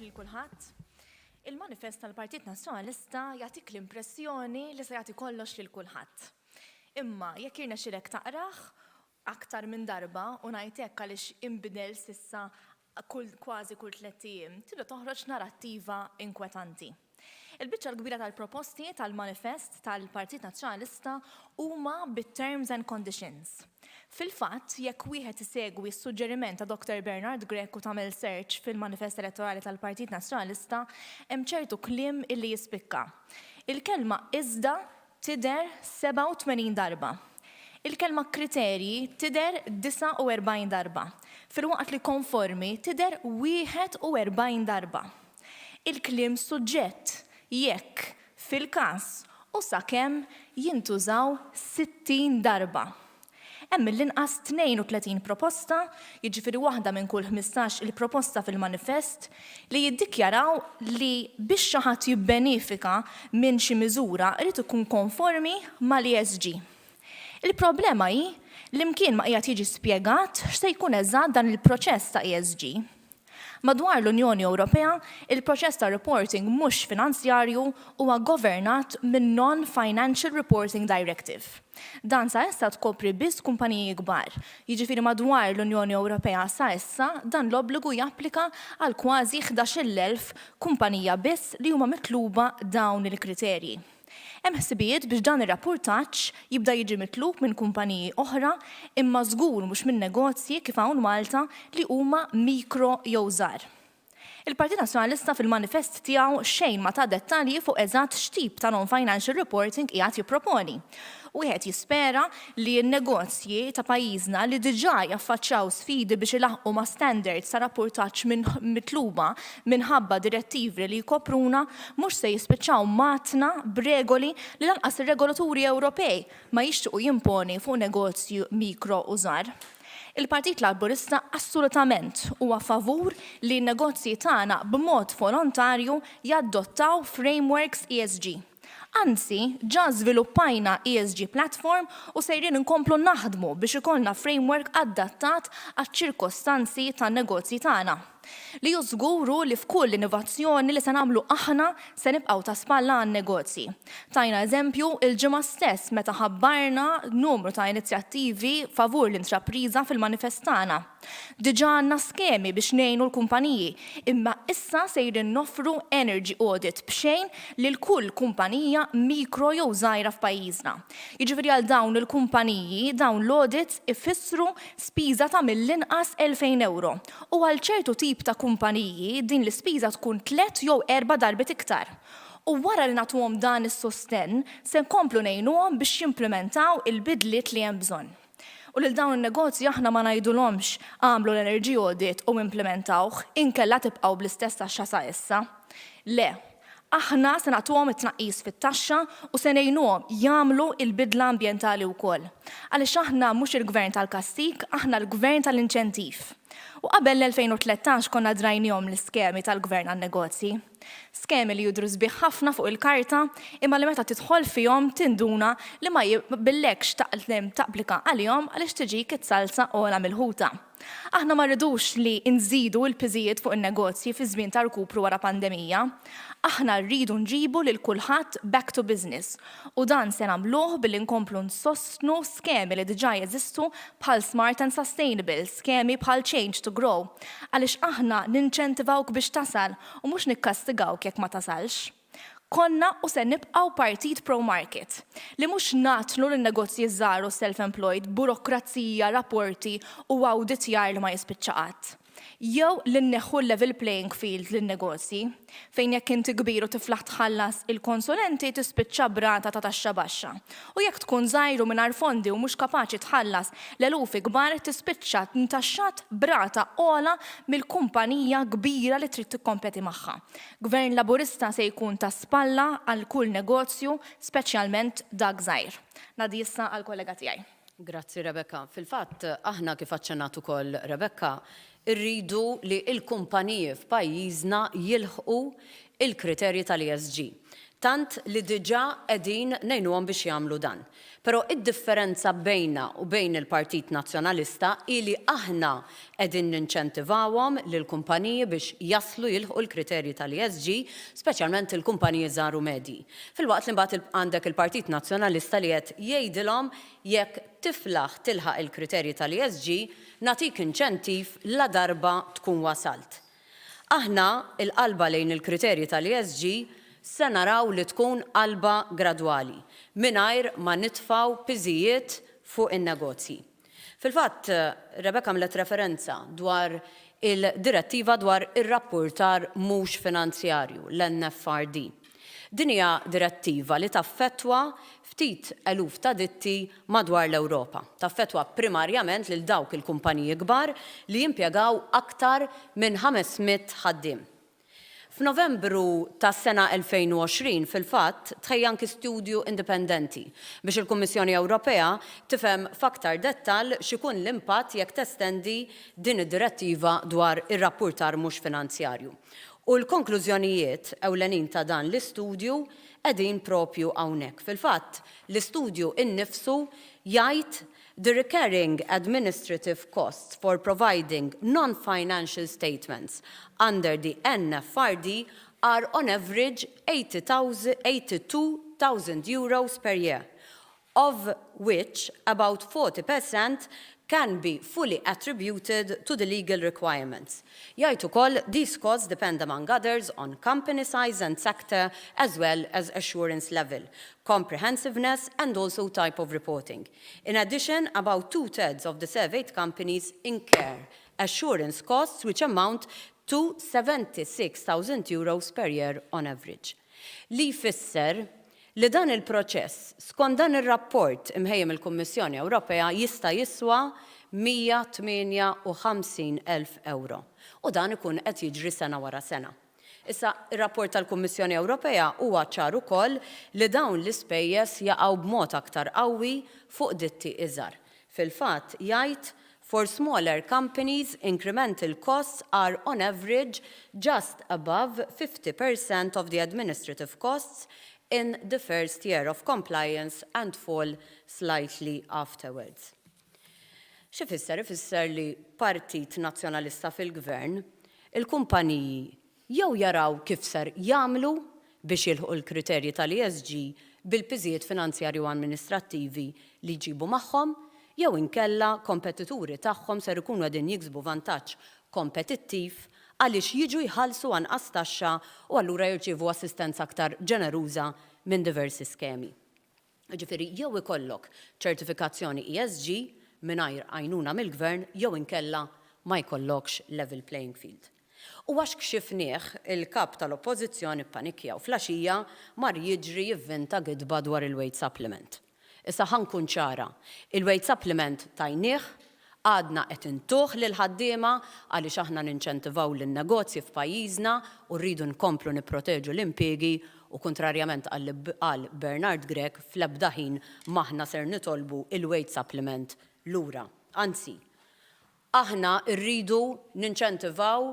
lil kulħadd. Il-manifest tal-Partit Nazzjonalista jagħtik l-impressjoni li se jagħti kollox lil kulħadd. Imma jekk jirnexxilek taqrah aktar minn darba u ngħid hekk għaliex inbidel s'issa kull kważi kull tlett ijiem, tibda toħroġ narattiva inkwetanti. Il-biċċa l-kbira tal-proposti tal-manifest tal-Partit Nazzjonalista huma bit-terms and conditions. Fil-fatt, jekk wieħed isegwi s-suġġeriment ta' Dr Bernard Grech u tagħmel search fil-manifest elettorali tal-Partit Nazzjonalista, hemm ċertu kliem illi jispikka. Il-kelma iżda tidher 87 darba. Il-kelma kriterji tidher 49 darba, filwaqt li konformi tidher 41 darba. Il-kliem suġġett, jekk, fil-każ u sakemm jintużaw 60 darba. Hemm mill-inqas 32 proposta, jiġifieri waħda minn kull 15 il proposta fil-manifest, li jiddikjaraw li biex xi ħadd jibbenifika minn xi miżura jrid ikun konformi mal-ESG. Il-problema hi li mkien ma qiegħed jiġi spjegat x'se jkun eżatt dan il-proċess ta' ESG. Madwar l-Unjoni Ewropea, il-proċess ta' reporting mhux finanzjarju huwa governat min-Non-Financial Reporting Directive. Dan sa issa tkopri biss kumpaniji kbar, jiġifieri madwar l-Unjoni Ewropea sa issa dan l-obbligu japplika għal kważi 11,000 kumpanija biss li huma mitluba dawn il-kriterji. Hemm ħsibijiet biex dan ir-rappurtaġġ jibda jiġi mitlub minn kumpaniji oħra imma żgur mhux minn negozji kif hawn Malta li huma mikro jew żgħar. Il-Partit Nazzjonalista fil-manifest tiegħu xejn ma ta dettalji fuq eżatt x'tip ta' non-financial reporting qiegħed jipproponi. Wieħed jispera li n-negozji ta' pajjiżna li diġà jaffaċċjaw sfidi biex ilaħħqu ma' standards ta' rappurtaġġ mitluba minħabba direttivi li jkopruna mhux se jispiċċaw mgħattna b'regoli li lanqas ir-regolaturi Ewropej ma jixtiequ jimponi fuq negozji mikro u żgħar. Il-Partit Laburista assolutament huwa favur li n-negozji tagħna b'mod volontarju jaddottaw frameworks ESG. Anzi, ġa żviluppajna ESG platform u sejrin inkomplu naħdmu biex ikollna framework adattat għaċ-ċirkostanzi tan-negozji tagħna. Li hu żgur hu li f'kull innovazzjoni li se nagħmlu aħna se nibqgħu ta' spalla għan-negozji. Tajna eżempju il-ġimgħa stess meta ħabbarna numru ta' inizjattivi favur l-intrapriża fil-manifest tagħna. Diġà għandna skemi biex ngħinu l-kumpaniji, imma issa sejrin noffru energy audit b'xejn lil kull kumpanija mikro jew żgħira f'pajjiżna. Jiġifieri għal dawn il-kumpaniji dawn l-audits ifissru spiża ta' mill-inqas 2,000 ewro u għal ċertu tip ta' kumpaniji din l-ispiża tkun tliet jew erba' darbiet iktar. U wara li nagħtuhom dan is-sostenn se nkomplu ngħinuhom biex jimplimentaw il-bidliet li hemm bżonn. U lil dawn in-negozji aħna ma ngħidulhomx agħmlu l-energy audit u implimentawh, inkella tibqgħu bl-istess taxxa sa issa. Le. Aħna se nagħtuhom it-tnaqqis fit-taxxa u se ngħinuhom jagħmlu l-bidla ambjentali wkoll. Għaliex aħna mhux il-gvern tal-kastig, aħna l-gvern tal-inċentiv. U qabel l-2013 konna drajniehom l-iskemi tal-gvern għan-negozji. Skemi li jidhru sbieħ ħafna fuq il-karta imma li meta tidħol fihom tinduna li ma jaqbillekx tapplika għalihom għaliex tiġik it-salza ogħla mill-ħuta. Aħna ma rridux li nżidu l-piżijiet fuq in-negozji fi żmien ta' rkupru wara pandemija. Aħna rridu nġibu lil kulħadd back to business u dan se nagħmluh billi nkomplu nsostnu skemi li diġà jeżistu bħal Smart and Sustainable, skemi bħal Change to Grow, għaliex aħna ninċentivawk biex tasal u mhux nikkastigawk jekk ma tasalx. Konna u se nibqgħu partit pro-market, li mhux nagħtnu lin-negozji ż-żgħar u s-self-employed burokrazija, rapporti u awditjar li ma jispiċċa qatt. Jew li nneħħu l-level playing field lin-negozji, fejn jekk inti kbir u tiflaħ tħallas il-konsulenti tispiċċa b'rata ta' taxxa baxxa. U jekk tkun żgħir u mingħajr fondi u mhux kapaċi tħallas l-eluf ikbar tispiċċa ntaxxat b'rata ogħla mill-kumpanija kbira li trid tikkompeti magħha. Gvern Laburista se jkun ta' spalla għal kull negozju, speċjalment dak żgħir. Ngħaddi issa għall-kollega tiegħi. Grazzi Rebecca. Fil-fatt, aħna kif aċċennat ukoll Rebecca, irridu li l-kumpaniji f'pajjiżna jilħqu l-kriterji tal-ESG. Tant li diġà qegħdin ngħinuhom biex jagħmlu dan. Però id-differenza bejnna u bejn il-Partit Nazzjonalista hi li aħna qegħdin ninċentivawhom lill-kumpaniji biex jaslu jilħqu l-kriterji tal-ESG, speċjalment il-kumpaniji żgħar u medji. Filwaqt li mbagħad għandek il-Partit Nazzjonalista li qed jgħidilhom jekk tiflaħ tilħaq il-kriterji tal-ESG, nagħtik inċentiv ladarba tkun wasalt. Aħna, il-qalba lejn il-kriterji tal-ESG se naraw li tkun qalba gradwali, mingħajr ma nitfgħu piżijiet fuq in-negozji. Fil-fatt, Rebecca għamlet referenza dwar il-Direttiva dwar ir-Rappurtar Mhux Finanzjarju, l-NFRD. Din hija direttiva li taffettwa ftit eluf ta' ditti madwar l-Ewropa. Taffettwa primarjament lil dawk il-kumpaniji kbar li jimpjegaw aktar minn 500 ħaddiem. F'Novembru tas-sena 2020, fil-fatt, tħejja anki studju indipendenti biex il-Kummissjoni Ewropea tifhem f'aktar dettall x'ikun l-impatt jekk testendi din id-direttiva dwar ir-rappurtar mhux finanzjarju. U l-konklużjonijiet ewlenin ta' dan l-istudju qegħdin proprju hawnhekk. Fil-fatt, l-istudju innifsu jgħid The recurring administrative costs for providing non-financial statements under the NFRD are on average 82,000 euros per year, of which about 40% can be fully attributed to the legal requirements. Jgħid ukoll these costs depend among others on company size and sector as well as assurance level, comprehensiveness and also type of reporting. In addition, about two-thirds of the surveyed companies incur assurance costs which amount to 76,000 euros per year on average. Li jfisser li dan il-proċess, skont dan ir-rapport imħejji mill-Kummissjoni Ewropea, jista' jiswa 158,000 ewro. U dan ikun qed jiġri sena wara sena. Issa, ir-rapport tal-Kummissjoni Ewropea huwa ċar ukoll li dawn l-ispejjeż jaqgħu b'mod aktar qawwi fuq ditti iżgħar. Fil-fatt, jgħid For smaller companies, incremental costs are on average just above 50% of the administrative costs in the first year of compliance and fall slightly afterwards. X'ifisser? Ifisser li Partit Nazzjonalista fil-Gvern, il-kumpaniji jew jaraw kif ser jagħmlu biex jilħqu l-kriterji tal-ESG bil-piżijiet finanzjarji u amministrattivi li jġibu magħhom, jew inkella kompetituri tagħhom ser ikunu qegħdin jiksbu vantaġġ kompetittiv għaliex jiġu jħallsu anqas taxxa u allura jirċievu assistenza aktar ġeneruża minn diversi skemi. Jiġifieri jew ikollok ċertifikazzjoni ESG mingħajr għajnuna mill-Gvern jew inkella ma jkollokx level playing field. U għax kxifnieh, il-Kap tal-Oppożizzjoni ppanikkja u fl-għaxija mar jiġri jivvinta gidba dwar il-wage supplement. Issa ħa nkun ċara, il-wage supplement tajnieh, għadna qed intuh lill-ħaddiema għaliex aħna ninċentivaw lin-negozji f'pajjiżna u rridu nkomplu nipproteġu l-impiegi u kuntrarjament għal li qal Bernard Grech fl-ebda ħin m'aħna ser nitolbu il-wage supplement lura. Anzi, aħna rridu ninċentivaw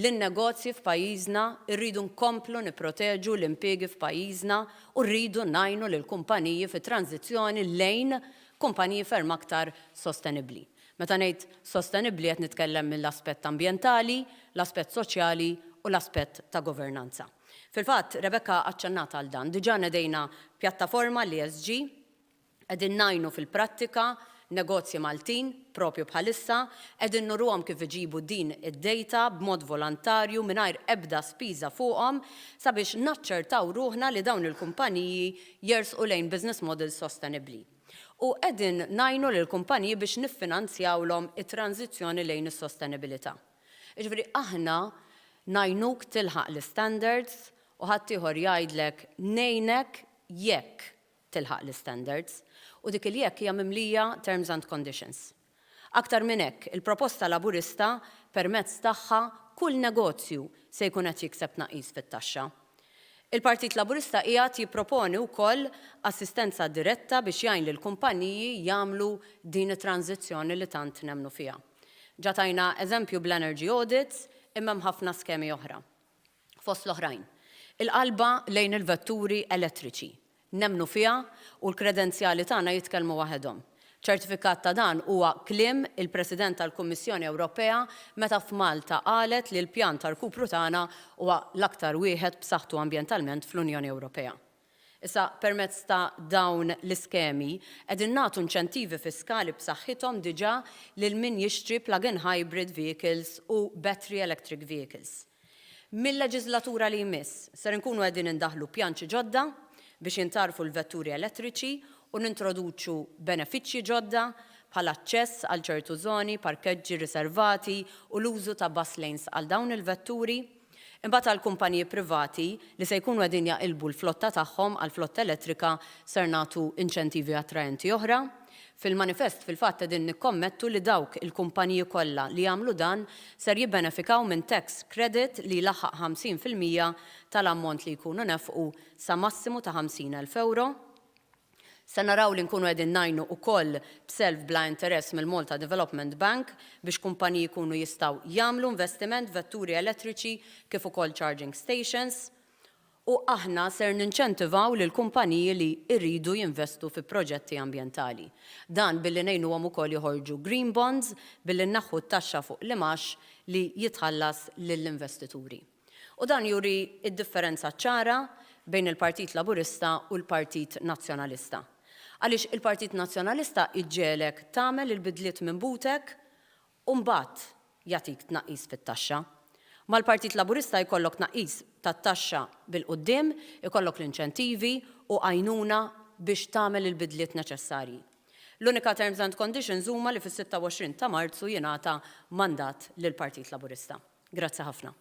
lin-negozji f'pajjiżna, irridu nkomplu nipproteġu l-impiegi f'pajjiżna u rridu ngħinu lill-kumpaniji fit-tranżizzjoni lejn kumpaniji ferm aktar sostenibbli. Meta ngħid sostenibbli qed nitkellem mill-aspett ambjentali, l-aspett soċjali u l-aspett ta' governanza. Fil-fatt, Rebecca aċċennat għal dan, diġà nedejna pjattaforma l-ESG, Qegħdin ngħinu fil-prattika negozji Maltin propju bħalissa, qegħdin nuruhom kif iġibu din id-data b'mod volontarju mingħajr ebda spiża fuqhom sabiex naċċertaw ruħna li dawn il-kumpaniji jersqu lejn business models sostenibbli. U qegħdin ngħinu lill-kumpaniji biex niffinanzjawlhom it-tranżizzjoni lejn is-sostenibilità. Jiġifieri aħna ngħinuk tilħaq l-istandards u ħaddieħor jgħidlek ngħinek jekk tilħaq l-istandards, u dik il-jekk hija mimlija terms and conditions. Aktar minn hekk, il-proposta Laburista permezz tagħha kull negozju se jkun qed jikseb tnaqqis fit-taxxa. Il-Partit Laburista qiegħed jipproponi wkoll assistenza diretta biex jgħin lill-kumpaniji jagħmlu din it-tranżizzjoni li tant nemmnu fiha. Ġa tajna eżempju bl-energy audits imma hemm ħafna skemi oħra. Fost l-oħrajn. Il-qalba lejn il-vetturi elettriċi. Nemmnu fiha u l-kredenzjali tagħna jitkellmu waħedhom. Ċertifikat ta' dan huwa kliem il-President tal-Kummissjoni Ewropea meta f'Malta qalet li l-pjan ta' rkupru tagħna huwa l-aktar wieħed b'saħħtu ambjentalment fl-Unjoni Ewropea. Issa, permezz ta' dawn l-iskemi, qegħdin nagħtu inċentivi fiskali b'saħħithom diġà lil min jixtri plug-in hybrid vehicles u battery electric vehicles. Mil-leġiżlatura li jmiss, ser inkunu qegħdin indaħħlu pjanċi ġodda biex jintgħarfu l-vetturi elettriċi u nintroduċu benefiċċji ġodda bħal aċċess għal ċertu żoni, parkeġġi riservati u l-użu ta' bus lanes għal dawn il-vetturi. Imbagħad għall-kumpaniji privati li se jkunu qegħdin jaqilbu l-flotta tagħhom għal flotta elettrika ser nagħtu inċentivi attraenti oħra. Fil-manifest fil-fatt qegħdin nikkommettu li dawk il-kumpaniji kollha li jagħmlu dan ser jibbenefikaw minn tax credit li jlaħħaq 50% tal-ammont li jkunu nefqu sa massimu ta' 50,000 ewro. Se naraw li nkunu qegħdin ngħinu ukoll b'self bla interess mill-Malta Development Bank biex kumpaniji jkunu jistgħu jagħmlu investiment f'vetturi elettriċi kif ukoll charging stations. U aħna ser ninċentivaw lill-kumpaniji li jridu jinvestu fi proġetti ambjentali. Dan billi ngħinuhom ukoll joħorġu green bonds billi nneħħu t-taxxa fuq l-imgħax li jitħallas lill-investituri. U dan juri d-differenza ċara bejn il-Partit Laburista u l-Partit Nazzjonalista. Għaliex il-Partit Nazzjonalista jġegħlek tagħmel il-bidliet minn butek u mbagħad jagħtik tnaqqis fit-taxxa. Mal-Partit Laburista jkollok tnaqqis tat-taxxa bil-quddiem, ikollok l-inċentivi u għajnuna biex tagħmel il-bidliet neċessarji. L-unika terms and conditions huma li fis-26 ta' Marzu jingħata mandat lill-Partit Laburista. Grazzi ħafna.